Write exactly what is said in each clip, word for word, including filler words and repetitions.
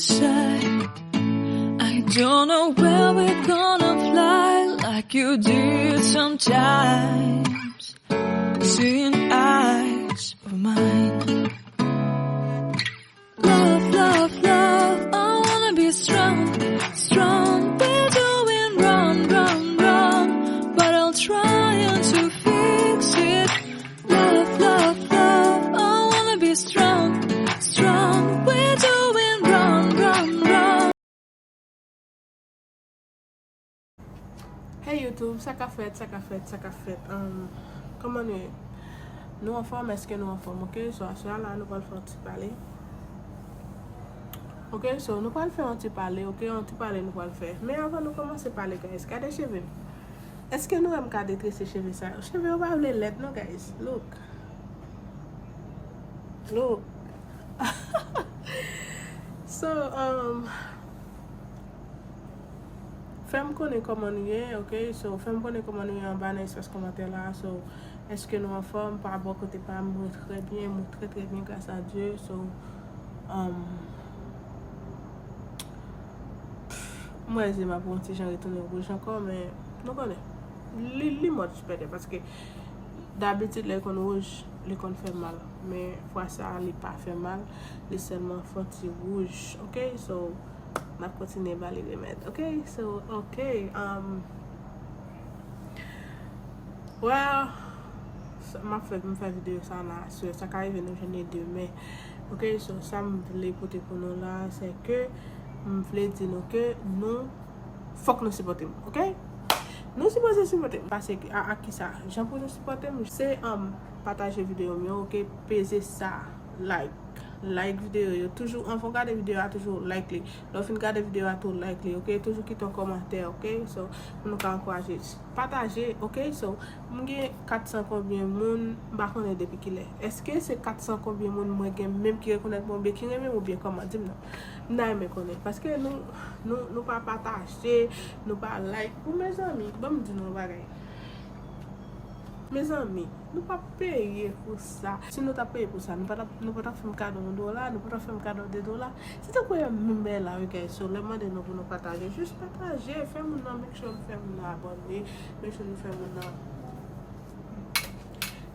shy. I don't know where we're gonna fly like you did sometimes. Seeing eyes of mine. Love, love, love, I wanna be strong, strong. We're doing wrong, wrong, wrong, but I'll try to fix it. Love, love, love, I wanna be strong, strong. We're doing wrong, wrong, wrong. Hey YouTube, sa k ap fèt, sa k ap fèt, sa k ap fèt? Um, kòman nou ye? Nou anfòm? Èske nou anfòm? Ok, so aswè a la, nou pral fè yon ti pale. Ok, so nou pral fè yon ti pale, ok, yon ti pale nou pral fè. Men avan nou kòmanse pale, guys, gade cheve m. Èske nou wè m ka detrese cheve sa yo? Cheve yo pa vle lèd non, guys. Look. Look. So, um, fè m konnen kòman nou ye, ok? So, fè m konnen kòman nou ye anba nan espas kòmantè la. So, èske nou anfòm? Pa bò kote pa m, mwen trè byen, mwen trè, trè byen, gras a Dye. So, um, m wè zye m ap yon ti jan retounen wouj ankò, men nou konnen. Li, li mòd pètèt, paske dabitid lè l konn wouj, li konn fè mal. Men fwa sa a, li pa fè mal, li sèlman fè yon ti wouj. Ok, so, n ap kontinye ba li remèd. Ok, so, ok, um, well, sa, m ap fè, m fè videyo sa la, so, sa ka rive nou jwenn li demen. Ok, so, sa m vle pote pou nou la, se ke m vle di nou ke nou fòk nou sipòte m, ok? Nou sipoze sipòte m. Pase a, a kisa? Jan pou nou sipòte m, se, um, pataje videyo m yo, ok? Peze sa, like. Like videyo yo. Toujou, anvan w gade videyo a, toujou like li. Lè w fin gade videyo a, tou like li, ok? Toujou kite yon kòmantè, ok? So, pou nou ka ankouraje. Pataje, ok? So, m gen kat san konbyen moun, m pa konnen depi kilè. Èske se kat san konbyen moun mwen gen menm ki rekonèt mwen oubyen ki renmen m oubyen kòman? Di m non. M ta renmen konnen. Paske nou, nou, nou pa pataje, nou pa like. Ou mezanmi, ban m di nou yon bagay. Mezanmi, nou pa peye pou sa. Si nou ta peye pou sa, nou pa ta, nou pa ta fè m kado yon dola, nou pa ta fè m kado de dola. Se tankou yon menm bagay la, wi, guys. So, lè m mande nou pou nou pataje, jis pataje, fè moun nan, make sure nou fè moun nan abòne, make sure nou fè moun nan,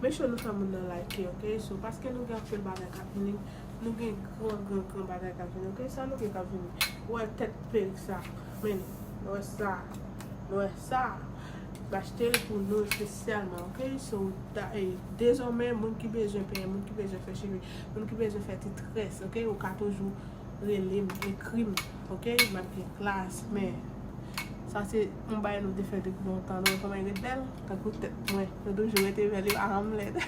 make sure nou fè moun nan like, ok? So, paske nou gen anpil bagay k ap vini, nou gen gran, gran, gran bagay k ap vini, ok? Sa nou gen k ap vini. Ou wè tèt perik sa, men, nou wè sa, nou wè sa. M achte l pou nou espesyalman, ok? So, da, e, dezòmè, moun ki bezwen penyen, moun ki bezwen fè cheve, moun ki bezwen fè ti très, ok? Ou ka toujou rele m, ekri m, ok? M ap gen klas, men sa se yon bagay nou te fè depi lontan, nou wè kòman l ret bèl, tankou tèt mwen, nou toujou rete bèl, li pa janm lèd.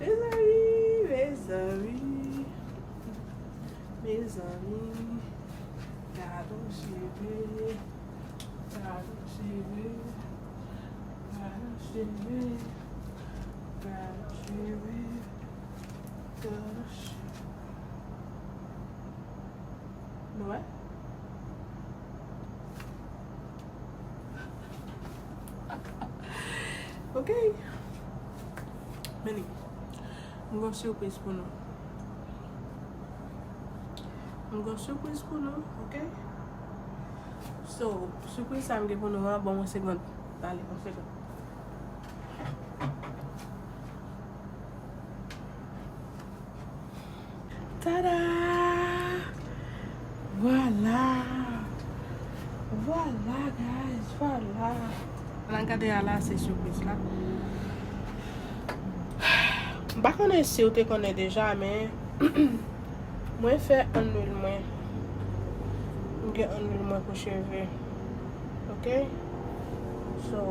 Mezanmi, mezanmi, mezanmi, gad yon cheve, gad yon cheve, gad yon cheve, gad yon cheve, gad yon cheve. Nou wè? Ok. Vini. M gon sipriz pou nou. M gon sipriz pou nou, ok? So, sipriz sa m gen pou nou an, ban m yon segond. Pale, yon segond. Tada! Vwala! Vwala, guys, vwala! Nan gade a la, se sipriz la. M pa konnen si w te konnen deja, men mwen fè annwil mwen. M gen annwil mwen pou cheve. Ok? So,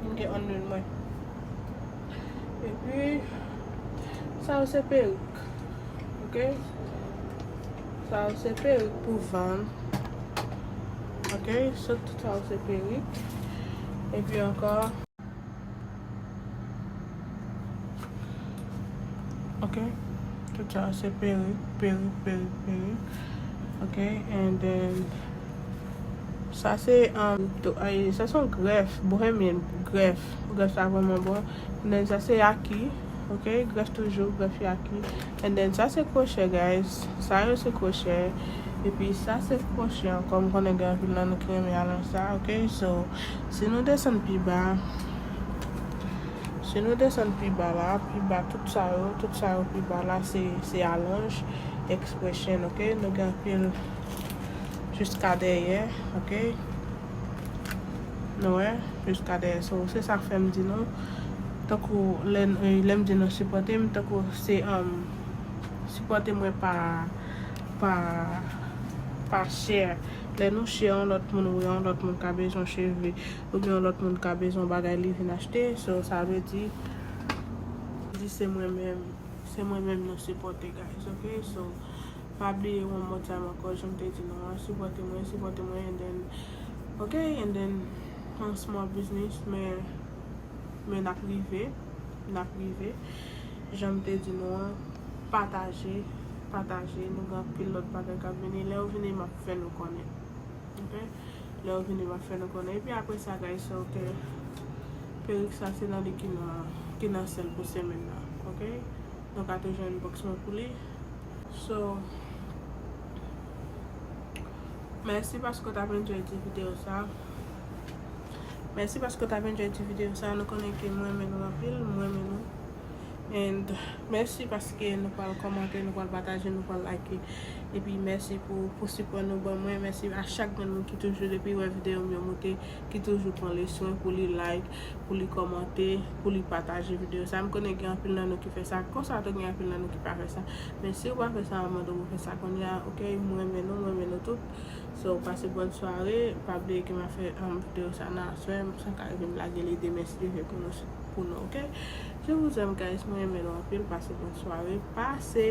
m gen annwil mwen. Epi, sa yo se perik. Ok? Sa yo se perik pou vann. Ok? So, tout sa yo se perik. Epi ankò, ok? Tout sa yo se perik, perik, perik, perik. Ok? And then, sa se, um, do, ay, sa se yon grèf, bohemian grèf. Grèf sa vrèman bon. And then, sa se aki. Ok, grèf toujou, grèf yaki. And then sa se kwochè, guys. Sa yo se kwochè. Epi sa se kwochè ankò. M konnen gen anpil nan nou ki renmen alonj sa, ok? So, si nou desann pi ba, si nou desann pi ba la, pi ba tout sa yo, tout sa yo pi ba la, se, se alonj expression, ok? Nou gen anpil jiska dèyè, ok? Nou wè, jiska dèyè. So, se sa k fè m di nou, tankou lè, lè m di nou sipòte m, tankou se, um, sipòte mwen pa, pa, pa share. Lè nou share, yon lòt moun wè, yon lòt moun ka bezwen cheve, oubyen yon lòt moun ka bezwen bagay li vin achte. So, sa vle di, di se mwen menm, se mwen menm nou sipòte, guys, ok? So, pa bliye yon mòd sa ankò, jan m te di nou an, sipòte mwen, sipòte mwen, and then, ok, and then, an small business, men, men n ap rive, n ap rive. Jan m te di nou an, pataje, pataje, nou gen anpil lòt bagay k ap vini. Lè yo vini, m ap fè nou konnen. Ok? Lè yo vini, m ap fè nou konnen. Epi apre sa, guys, so ke perik sa se nan li ki nan, ki nan sèl pou semèn nan. Ok? Nou ka toujou inbox mwen pou li. So, mèsi paske w t ap enjoy ti videyo sa. Mèsi paske w t ap enjoy ti videyo sa. Nou konnen ke mwen renmen nou anpil, mwen renmen nou. And mèsi paske nou pral kòmante, nou pral pataje, nou pral like. Epi mèsi pou, pou sipò nou ban mwen. Mèsi a chak grenn moun ki toujou depi wè videyo m yo moute, ki toujou pran le swen pou li like, pou li kòmante, pou li pataje videyo sa. M konnen gen anpil nan nou ki fè sa. Konsa tou gen anpil nan nou ki pa fè sa. Men si w pa fè sa, m mande w pou fè sa kounye a, ok? Mwen renmen nou, mwen renmen nou tout. So, pase bòn sware. Pa bliye ke m ap fè, um, videyo sa nan aswè. M sa ka vin lage li demen si Dye vle pou nou, pou nou, ok? Je vous aime, guys. Mwen renmen nou anpil. Pase bòn sware. Pase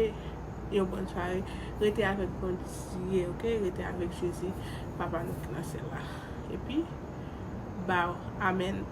yon bòn sware. Rete avèk Bondye, ok? Rete avèk Jezi, Papa nou ki nan syèl la. Epi, bow. Amèn.